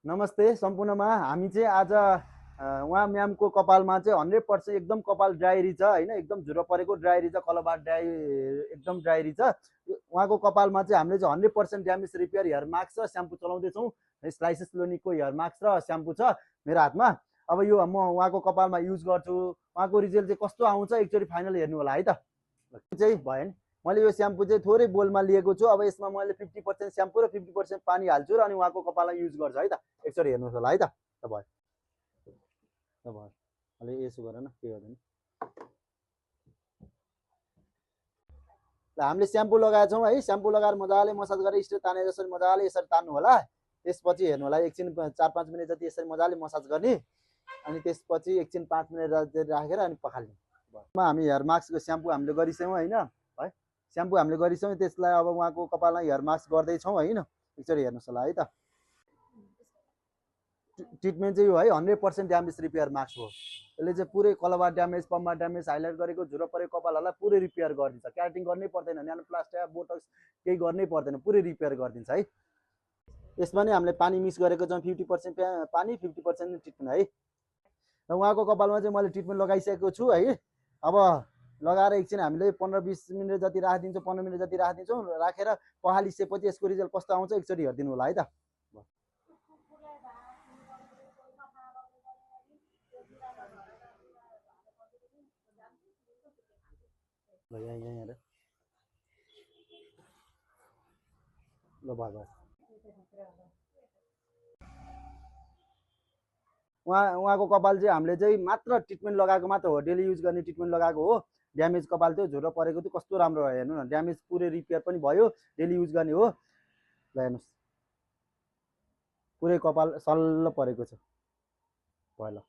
नमस्ते सम्पूर्णमा हामी चाहिँ आज उहाँ म्यामको कपालमा चाहिँ 100% एकदम कपाल ड्राई रहेछ होइन, एकदम झुरो परेको ड्राई रहेछ, कलबार ड्राई एकदम ड्राई रहेछ। उहाँको कपालमा चाहिँ हामीले चाहिँ 100% ड्यामेज रिपेयर हेयर मास्क र स्याम्पू चलाउँदैछौँ। स्लाइसेस लोनिकको हेयर मास्क र स्याम्पू छ मेरो हातमा। अब यो म उहाँको कपालमा युज गर्छु, उहाँको रिजल्ट चाहिँ कस्तो आउँछ एकचोटि फाइनल हेर्नु होला है त। चाहिँ भयो नि, मैले यो स्याम्पू चाहिँ थोरै बोलमा लिएको छु। अब यसमा मैले 50% स्याम्पू र 50% पानी हाल्छु र अनि उहाँको कपाललाई युज गर्छु है त। एकचोटि हेर्नुहोस् होला है त। भयो भयो, अहिले यसो गर न, के गर्दैन। ल हामीले स्याम्पू लगाएको छौँ है, स्याम्पू लगाएर मजाले मसाज गरेर स्ट्रेट ताने जसरी मजाले यसरी तान्नु होला। त्यसपछि हेर्नु होला एकछिन 4-5 मिनट जति यसरी मजाले मसाज गर्ने, अनि त्यसपछि एकछिन 5 मिनट जति राखेर अनि पखाल्ने। हामी हेयर मास्कको स्याम्पू हामीले गरिसक्यौँ होइन है, स्याम्पू हामीले गरिसक्यौँ। त्यसलाई अब उहाँको कपालमा हेयर मास्क गर्दैछौँ होइन, एकचोटि हेर्नुहोस् होला है त। ट्रिटमेन्ट चाहिँ यो है 100% ड्यामेज रिपेयर मास्क हो। यसले चाहिँ पुरै कलबार ड्यामेज, पम्मा ड्यामेज, हाइलाइट गरेको झुरो परेको कपालहरूलाई पुरै रिपेयर गरिदिन्छ। क्याटिङ गर्नै पर्दैन, न्यानोप्लास्टिया बोटक्स केही गर्नै पर्दैन, पुरै रिपेयर गरिदिन्छ है। यसमा नै हामीले पानी मिक्स गरेको छौँ, 50% पानी 50% ट्रिटमेन्ट है। र उहाँको कपालमा चाहिँ मैले ट्रिटमेन्ट लगाइसकेको छु है। अब लगाएर एकछिन हामीले 15-20 मिनट जति राखिदिन्छौँ, 15 मिनट जति राखिदिन्छौँ। राखेर पखालिसकेपछि यसको रिजल्ट कस्तो आउँछ एकचोटि हेरिदिनु होला है त। ल यहाँ हेर, ल भयो। उहाँको कपाल चाहिँ हामीले चाहिँ मात्र ट्रिटमेन्ट लगाएको मात्र हो, डेली युज गर्ने ट्रिटमेन्ट लगाएको हो। ड्यामेज कपाल थियो, झुरो परेको थियो, कस्तो राम्रो भयो हेर्नु न। ड्यामेज पुरै रिपेयर पनि भयो, डेली युज गर्ने हो। ल हेर्नुहोस्, पुरै कपाल सल्ल परेको छ भयो। ल